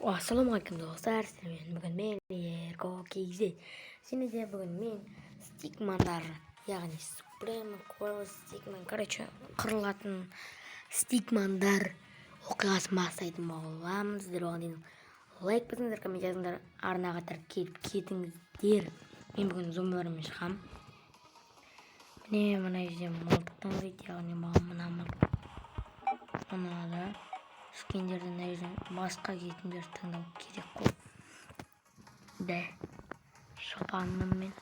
Ассалаумағалейкум, достар! Сіздермен бүгін мен, Ерко KZ. Және де бүгін мен стикмандар, яғни Supreme Coil стикман, короче, қырылатын стикмандар оқиғасын бастайтын боламыз. Сіздер оған дейін лайк басыңыздар, коммент жазыңдар, арнаға тіркеліп кетіңіздер. Мен бүгін зомбилармен шығамын. Міне, мына жерде мылтық таңдайды, яғни маған мына мылтық ұнады. Скиндерді мына жерден басқа киетіндерді таңдау керек қой да. Шапанмын мен.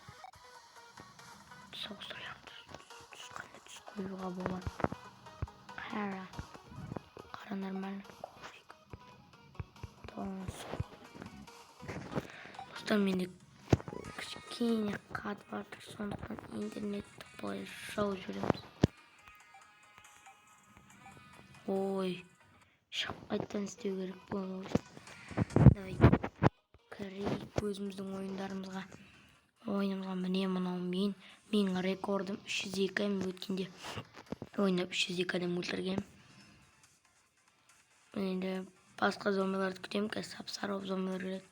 Қандай түс қоюға болады? Қара, қара нормально. Коврик. Достар, менде кішкене қатып жатыр, сондықтан интернетті былай жауып жібереміз. Ой, шығып қайтадан істеу керек болады. Давай кірейік өзіміздің ойындарымызға, ойынымызға. Міне, мынау мен, менің рекордым 302. Мен өткенде ойнап 302 адам өлтіргенмін. Енді басқа зомбиларды күтемін. Қазір сап сары болып зомбилар келеді,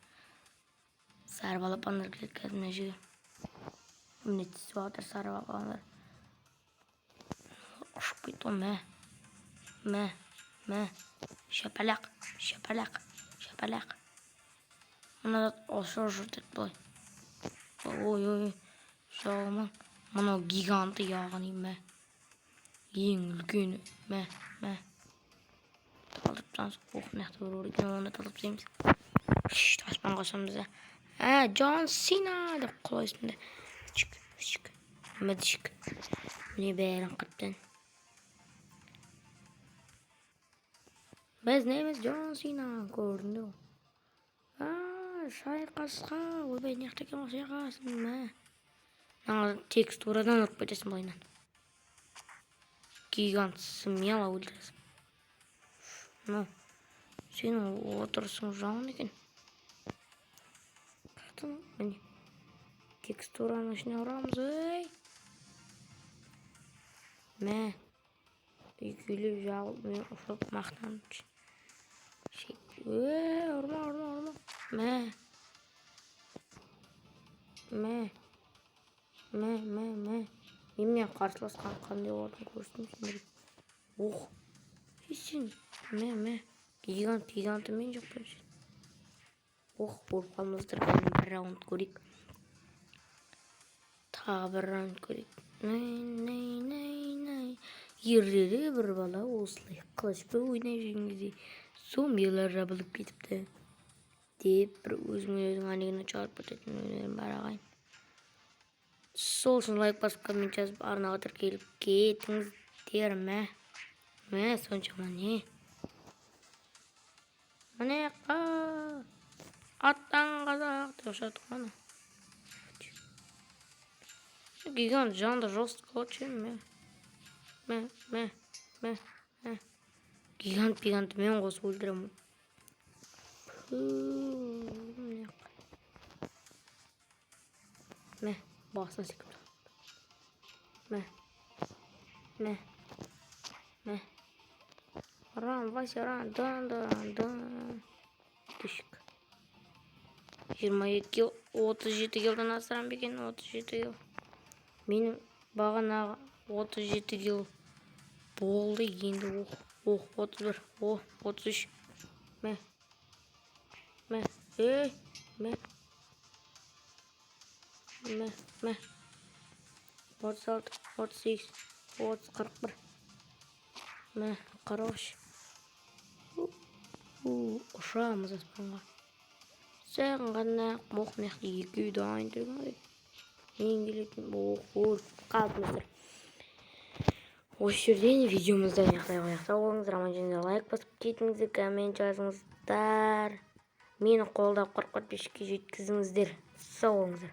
сары балапандар келеді қазір мына жерге. Міне, түсіп жатыр сары балапандар. Ұшып кетті ғой. Мә, мә, мә! Шапалақ, шапалақ, шапалақ! Мына осы жүрдік былай. Ой, ой, жағылмаң. Мынау гиганты, яғни, мә, ең үлкені. Мә, мә, талдырып тастаңыз. Ох, мына жақта бір бар екен, оны талдырып тастаймыз. Аспанға ұшамыз да, ә, Джон Сина деп құлайсың да. Чик, чик, мыдышк! Міне, бәрін қырып. Біз неміз? Джон Сина көрінді ғой. А, шайқасқа! Ойбай, мына жақта екен ғой шайқас. Мә, мына текстурадан ұрып кетесің былайынан. Гигант смело өлтіресің. Мынау сенің отырысың жаман екен. Міне, текстураның ішіне ұрамыз. Ей, мә, екеулеп жағылып, мен ұшып мақтанып. Ей, ұрма, ұрма, ұрма! Мә, мә, мә, мә, мә! Менімен қарсыласқан қандай болатынын көрсетейін сендерге. Ох, сен, мә, мә, гигант! Гигантты мен жоқ сен. Ох, өліп қалмаңыздар. Бір раунд көрейік, тағы бір раунд көрейік. Най, най, най, най! Ертеде бір бала осылай қылышпен ойнап жүрген кезде зомбилар жабылып кетіпті деп, бір өзіңе өзің анекдот шығарып кететін өнерім бар, ағайын. Сол үшін лайк басып, коммент жазып, арнаға тіркеліп кетіңіздер. Мә, мә, соншама не? Міне, аттан қазақ деп ұшады ғой ана гигант. Жанды жестко ғой ше. Мә, мә, мә, мә, мә! Гигант, гигантты мен қосып өлтіремін ғой. Мә, басына секіріп. Мә, мә, мә! Ран, Вася, ран! Дан, дан, дан! Түшік. 22 килл, 37 киллдан асырам ба екен? 37 килл. Менің бағанағы 37 килл болды енді. Ох, ох, 31, о, 33! Мә, мә, ей, мә, мә, мә! 36, 38, 30, 41, мә, 43! Ұшамыз аспанға саған ғана. Ох, мына жақта екеуі дайын тұр екен ғой мен келетін. Ох, өліп қалдыңыздар. Осы жерден видеомызды аяқтай қояйық. Сау болыңыздар, аман жүріңіздер, лайк басып кетіңіздер, коммент жазыңыздар, мені қолдап, 40 подписчикке жеткізіңіздер. Сау болыңыздар.